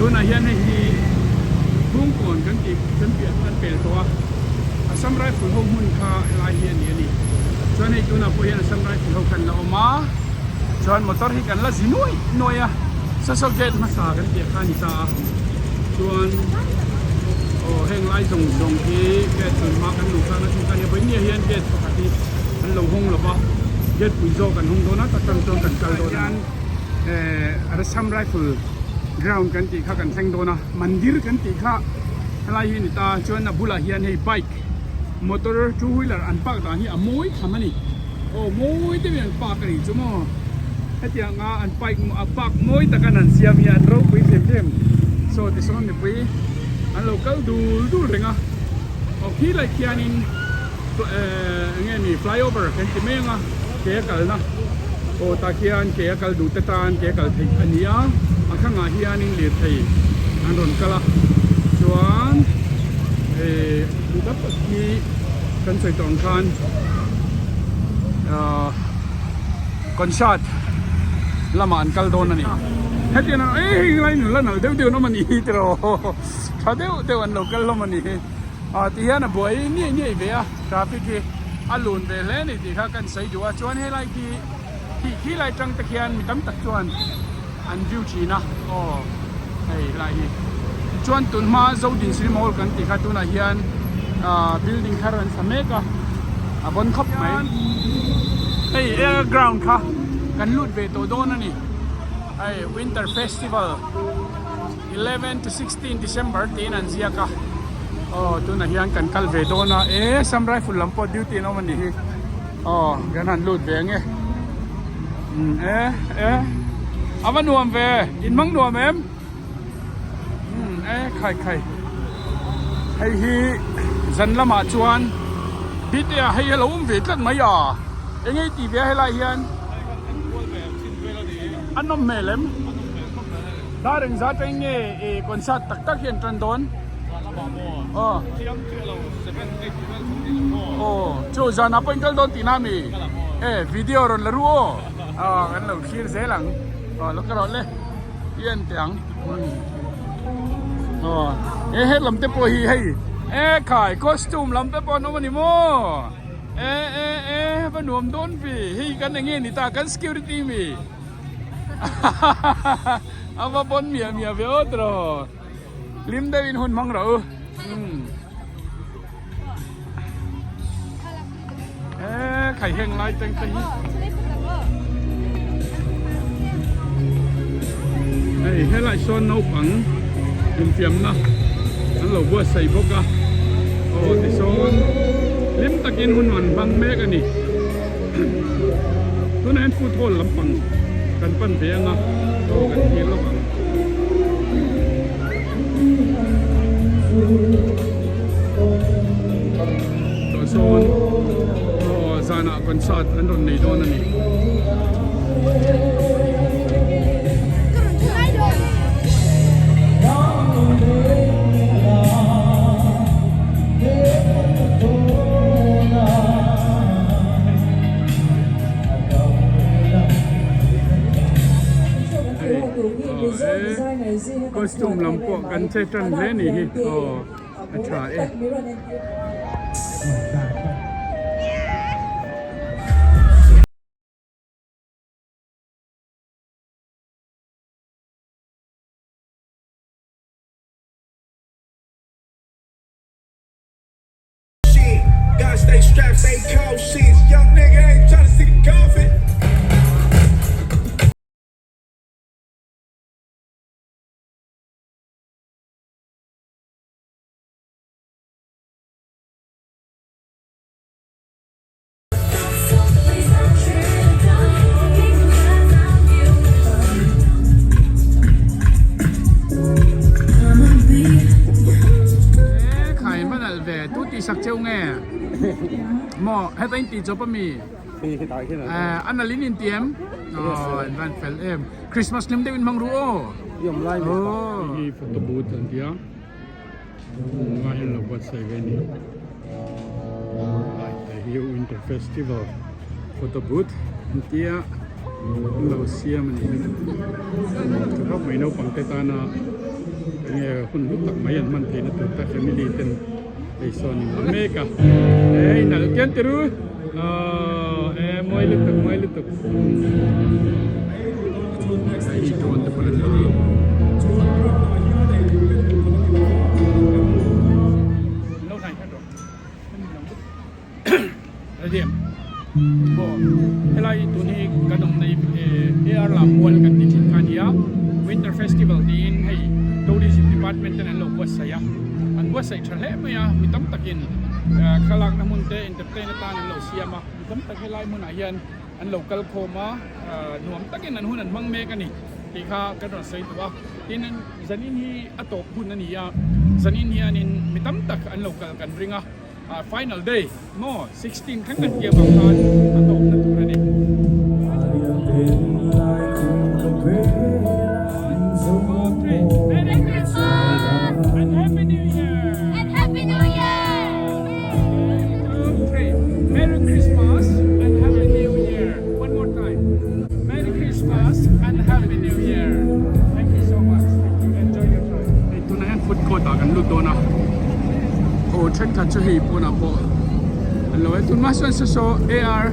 Tunah hian hei hi Bungkawn kan tih kan piah an pel tawh a, Assam Rifle ho hmun kha helai hi a ni a ni. Chuan hei tunah pawh hian Assam Rifle ho kha an la awm a, chuan motor hi kan la zi nuai nuai a, Sasol gate hmasa kan tih kha a ni ta a, chuan aw heng lai zawng zawng hi gate tun hma kan luh khan a chung kha a nia, vawinia hian gate pakhat hi an lo hawng lo va, gate pui zawk an hawng dawn a, tak tak chuan kan kal dawn a ni. Eh Assam Rifle ground kan tih kha kan thleng dawn a, mandir kan tih kha helai hi a ni ta, chuan a bulah hian hei bike motor two wheeler an park dan hi a mawi tham a ni, aw mawi deuhin an park a nih chu maw, hetiang a an bike a park mawi taka an han siam hi an ropui hlim hlim, saw tisawn mipui an lo kal dul dul reng a, aw khilai khianin. Eng nge ni flyover kan ti mai ang a ke a kalna aw tah khian ke a kal duh te tan ke a kal theih a ni a a thangah hianin lirthei an rawn kal a chuan eh duh tak hi kan sawi tawh ang khan ah concert lamah an kal dawn a ni hetiang ang eh hei lai nula nalh deuh deuh an awm a ni hi tiraw tha deuh deuh an lo kal hlawm a ni hi. Ah ti hian a buai niaih niaih ve a traffic hi a lun ve hle a ni tih kha kan sawi duh a chuan helai khi khi khi lai tang te khian mi tam tak chuan an view thin a aw hei helai hi chuan tun hma Zodin Cinema Hall kan tih kha tunah hian ah building thar an sa mek a a vawn khawp mai hei air ground kha kan lut ve tawh dawn a ni hei winter festival. 11 to 16 December tiin an ziak a aw tunah hian kan kal ve dawn a e Assam Rifle lam pawh duty an awm a nih hi aw kan han lut ve ange umm e e a va nuam ve in hmang nuam em umm e khai khai hei hi zan lamah chuan bta hei a lo awm ve tlat mai a eng nge i tih ve a helai hian a nawm hmel em. Dar engzat eng nge i concert tak tak hi an tan dawn? Aw. Aw, chu zanah pawh in kal dawn tihna ami? E, video rawn la ru aw. Aw, kan lo thlir zel ang. Aw, lo ka rawh le. I en teh ang. Aw, he he lam te pawh hi hei. E khai, costume lam te pawh an awm a ni maw? E e e, va nuam dawn ve. Hei kan eng nge ni ta, kan security mi. A va pawn miah miah ve awt rawh hlim deuh in hun hmang rawh u e khai heng lai teng te hi hei helai sawn naupang infiamna an lo buatsaih bawk a aw tisawn hlim takin hun an hmang mek a ni. Tunah hian food hall lampang kan pan ve ang a, aw kan thlir lawk ang. Tah sawn aw zanah concert an rawn nei dawn a ni. Costume lam pawh kan che tan hle ni hi aw a tha e. Khai hman alh ve tu tih sak cheu nge maw heta in tih chawp ami eh a nalh in in ti em aw in van fel em Christmas hlim deuh in hmang ru aw aw hi photo booth an tia. Tunah hian lo buatsaih ve a ni Lai te hi Winter Festival Photo Booth an tia. an lo siam a nih hi tha khawp mai naupang te tana enge hun hlu tak mai an hman theihna tur te family ten hei sawn in la mek a eh inalh kian ti ru aww eh mawi lutuk mawi lutuk hei drone te pawh la ni Helai tun hi kan awmna hi AR Lammual kan ti thin kha a ni a, Winter Festival tiin hei Tourism Department ten an lo buatsaih a, an buatsaih tha hle mai a, mi tam takin thlalakna hmun te entertain atan an lo siam a, mi tam tak helai hmunah hian an lo kal khawm a, nuam takin an hun an hmang mek a ni tih kha kan rawn sawi duh a, tin zanin hi a tawp hun a ni a, zanin hianin mi tam tak an lo kal kan ring a. Final day maw 16 thleng kan tih avang khan a tawpna tur a ni. Merry Christmas and Happy New Year! And Happy New Year! Two, three. Merry Christmas and Happy New Year. One more time. Merry Christmas and Happy New Year. Thank you so much. Thank you. Enjoy your time. Hei tunah hian food court ah kan lut dawn a. Aw thenkhat chu hei pawnah pawh an lo e. Tunhma sawn saw saw AR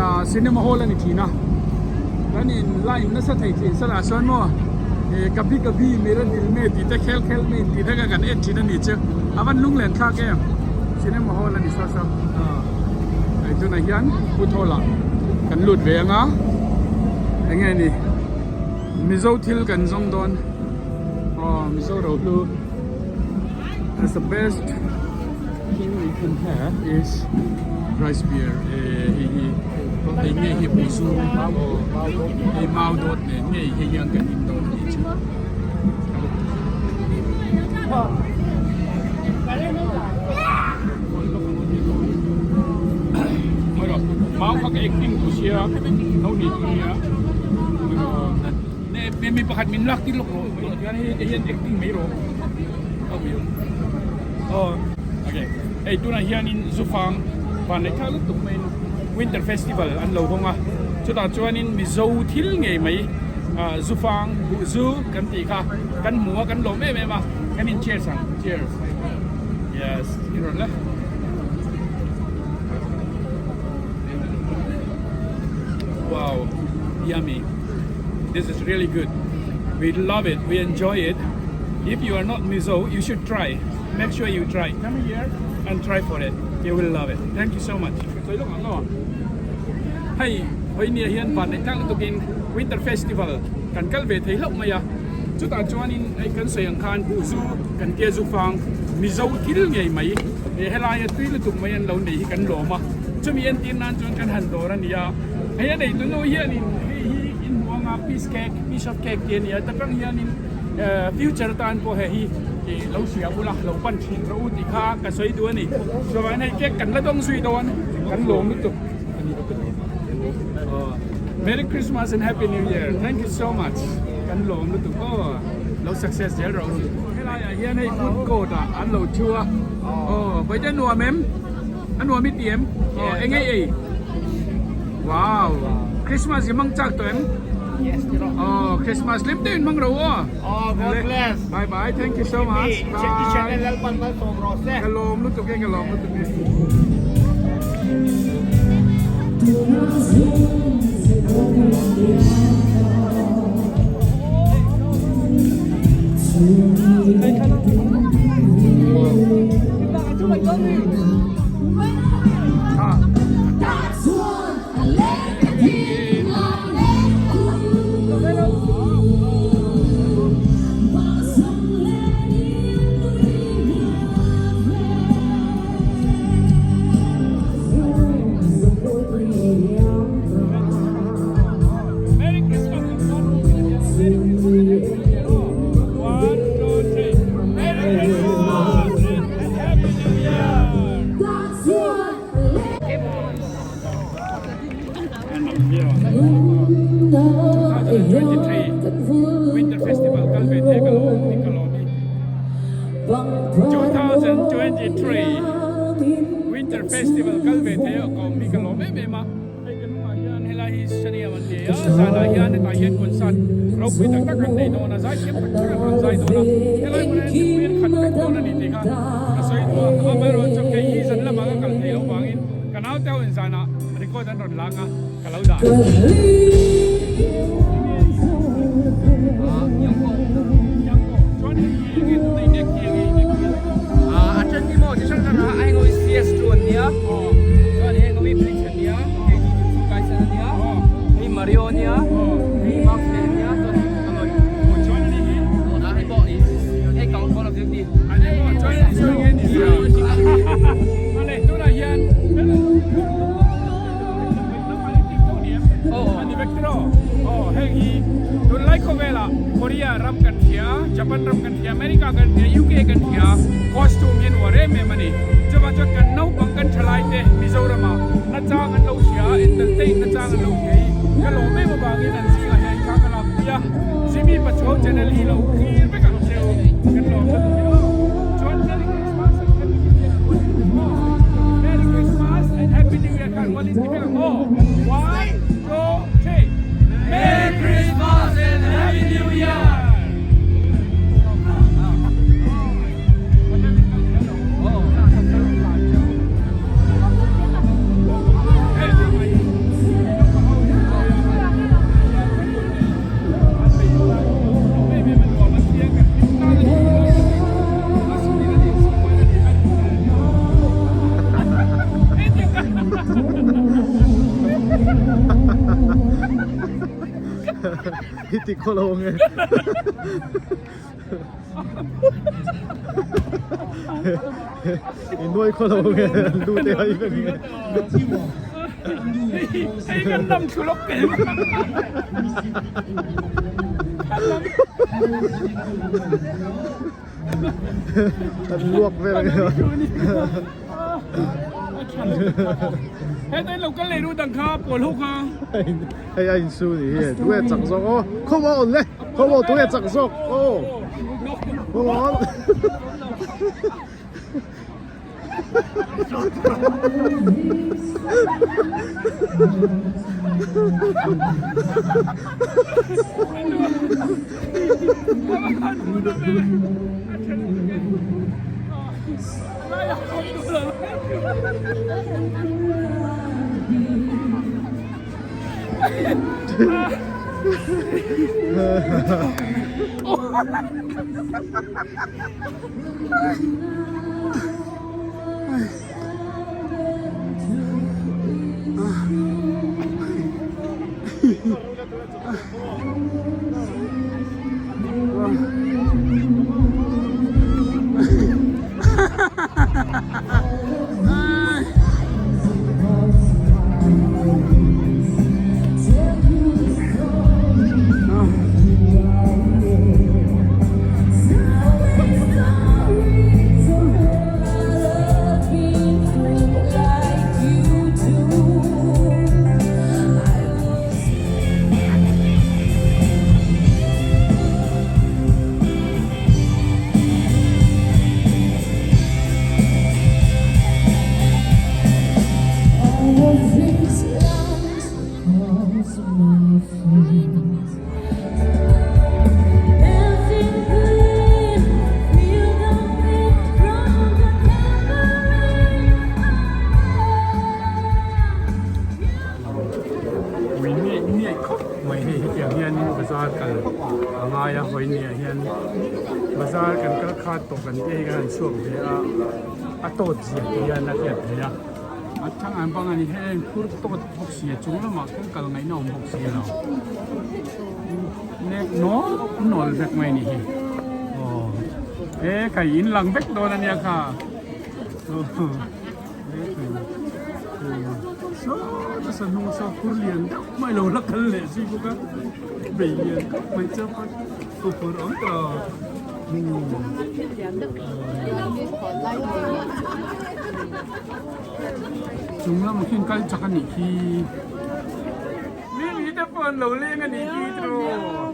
ah cinema hall a ni thin a. Kan in line nasa thei thin salah sawn maw eh kabhi kabhi mera dil mein tih te khel khel mein tih te kha kan en thin a ni chu. A van lunglen thlak em cinema hall a ni saw saw. Hei tunah hian food hall ah kan lut ve ang a eng nge ni Mizo thil kan zawng dawn aw Mizo rohlu as the best thing we can have is rice beer eh hei hi hei nge hi buhzu aw hei mau dawt nen ngei hei hian kan in dawn a nih chu. Mau kha ka acting tu sia no ni tu nia ne mi pakhat min lak tir lawk rawh chuan hei hian acting mai rawh oh okay hei tunah hianin zufang van leh thak lutuk maiin winter festival an lo hawng a chutah chuanin mizo thil ngei mai zufang buhzu kan tih kha kan hmu a kan lawm em em a kan in cheers ang cheers yes i rawn la wow yummy this is really good we love it we enjoy it if you are not Mizo you should try make sure you try come here and try for it you will love it thank you so much hei vawinia hian van neih tlang lutukin winter festival kan kal ve thei hlauh mai a chutah chuanin hei kan sawi ang khan buhzu kan tia zu fang mizo thil ngei mai he helaia tui lutuk mai an lo nei hi kan lawm a chumi entir nan chuan kan han dawr a ni a hei a neitu nu hianin hei hi in hmu anga piece cake piece of cake tih a ni a ta tang hianin future atan pawh hei hi ih lo hria bula lo pan thin rawh u tih kha ka sawi duh a ni chuan hei cake kan la dawng zui dawn kan lawm lutuk a ni Merry Christmas and Happy New Year thank you so much kan lawm lutuk aw lo success zel rawh u helai ah hian hei food court ah an lo thu a aw vawiin a nuam em a nuam i ti em aw eng ei ei wow Christmas i mang chak tawh em aw Christmas hlim deuhin mang rawh u aw Oh, God bless. Bye bye, thank you so much. Bye. Ka lawm lutuk e, ka lawm lutuk e. Merry Christmas One, two, three. Merry Christmas and Happy New Year. Winter Festival kal ve thei ka lawm ni ka lawm i 2023 Winter Festival kal ve thei a ka awm hi ka lawm em em a hei ka hnungah hian helai hi Stadium an nei a, zanah hian hetah hian concert ropui tak tak an nei dawn a, zaithiam tak tak an rawn zai dawn a, helai hmunah hian mipui an khat vek dawn a ni tih kha ka sawi duh a, amaherawhchu chu kei hi zan lamah ka kal thei loh vangin ka naute ho in zanah record an rawn lang a, ka lo dah. Tunlai khawvelah Korea ram kan hria, Japan ram kan hria, America kan hria, UK kan hria, costume hi an uar em em a ni. Chuvang chuan kan naupang kan thalai te Mizoramah nachang an lo hria, entertain nachang an lo hria hi ka lawm em avangin an zingah hian kha ka lakpui a. Jimmy Pachuau channel hi lo thlir vek ang cheu kan lawm lutuk hi aw. Chuan Merry Christmas and Happy New Year Merry Christmas and Happy New Year kha rual in ti vek ang aw. One, two, three. Merry Christmas and Happy New Year! Hi ti khaw lo ang e. I nuai khaw lo ang e. Lu te hai vek ang e. Hei kan dam thlu lawk tel. Kan luak vel ang e. Heta lo kal leh ru dang kha pawl ho kha. Hei a insu ni hi tu nge chak zawk aw come on le come on tu nge chak zawk aw come on. Ui niaih niaih khawp mai hei hetiang hianin bazar kal a ngai a hawi niah hian bazar kan kal khat tawh kan tih hi kan han chhuak ve a a tawt zia tih hian a hriat theih a a thlang an bang a ni heng phur tawt bawk si a chung lamah kal kal ngaihna awm bawk si lo nek nawl nawl vek mai a ni hi aw e khai in lang vek dawn a nia kha Saw hnung saw phur lian deuh mai lo la kal leh zui bawk a bei lian khawp mai chu a phur awm tawh chung lamah khian kal chak a nih khi mi te pawh an lo leng a nih khi tiraw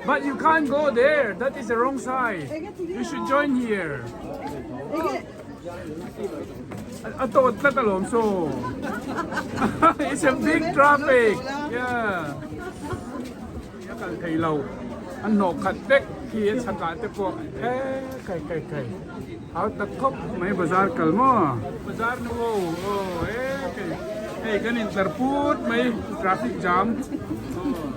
but you can't go there that is the wrong side you should join here. A tawt tlat alawm saw. It's a big traffic. Yeah. A kal thei lo. An hnawh khat vek khi a chhakah te pawh he kai kai kai. Hau tak khawp mai bazar kal maw. Bazar nu aw aw he kai. Hei kan intlar put mai traffic jam. Aw.